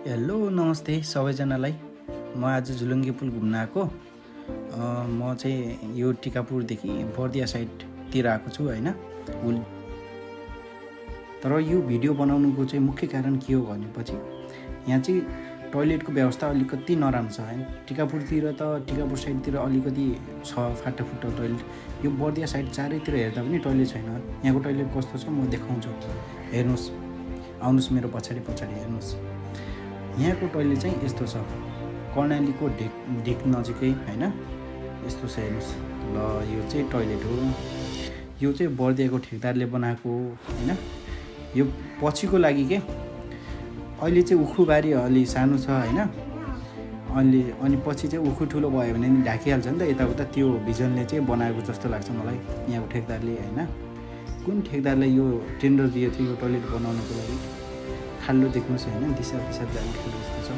Hello नमस्ते सबैजनालाई। म आज झुलुङ्गे पुल घुम्न आएको। म चाहिँ यो टिकापुरदेखि बर्दिया साइडतिर आएको छु हैन। तर यो भिडियो बनाउनुको चाहिँ मुख्य कारण के हो भनेपछि यहाँ चाहिँ टोयलेटको व्यवस्था अलिकति नराम्रो छ हैन। टिकापुर साइडतिर अलिकति छ फाटाफुट्टा टोयलेट। यो बर्दिया साइड चारैतिर हेर्दा पनि टोयलेट छैन। यहाँको टोयलेट कस्तो छ म देखाउँछु, हेर्नुहोस्। आउनुहोस् मेरो पछाडि हेर्नुहोस्। यहाँको टोयलेट चाहिँ यस्तो छ, कर्णालीको ढिक नजिकै हैन, यस्तो छ हेर्नुहोस्। ल यो चाहिँ टोयलेट हो। यो चाहिँ बर्दियाको ठेकदारले बनाएको हैन। यो पछिको लागि के अहिले चाहिँ उखुबारी अलि सानो छ हैन। अनि पछि चाहिँ उखु ठुलो भयो भने नि ढाकिहाल्छ नि त यताउता। त्यो भिजनले चाहिँ बनाएको जस्तो लाग्छ मलाई यहाँको ठेकदारले हैन। कुन ठेकदारलाई यो टेन्डर दिएको थियो यो टोयलेट बनाउनको लागि? खाल्डो देख्नुहोस् हैन, दिशा जाने खाल्डो यस्तो छ।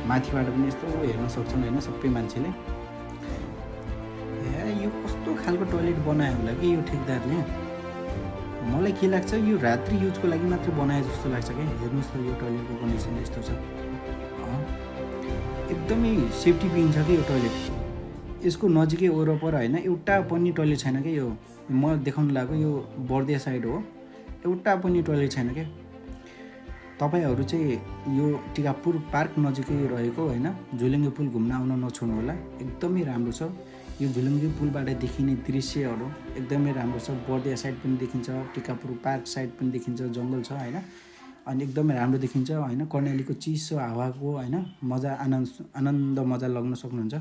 माथिबाट पनि यस्तो हेर्न सक्छन् हैन सबै मान्छेले। यो कस्तो खालको टोयलेट बनायो होला कि यो ठेकदारले? मलाई के लाग्छ यो रात्रि युजको लागि मात्र बनाए जस्तो लाग्छ क्या। हेर्नुहोस् त यो टोयलेटको कन्डिसन यस्तो छ। एकदमै सेफ्टी पिन छ कि यो टोयलेट। यसको नजिकै वरपर हैन एउटा पनि टोयलेट छैन क्या। यो म देखाउन लागेको यो बर्दिया साइड हो, एउटा पनि टोयलेट छैन क्या। तपाईहरु चाहिँ यो टिकापुर पार्क नजिकै रहेको हैन झुलुङ्गे पुल घुम्न आउन नछोड्नु होला। एकदमै राम्रो छ। यो झुलुङ्गे पुलबाट देखिने दृश्यहरू एकदमै राम्रो छ। बर्दिया साइड पनि देखिन्छ, टिकापुर पार्क साइड पनि देखिन्छ, जङ्गल छ हैन। अनि एकदमै राम्रो देखिन्छ हैन। कर्णालीको चिसो हावाको हैन मजा आनन्द मजा लग्न सक्नुहुन्छ।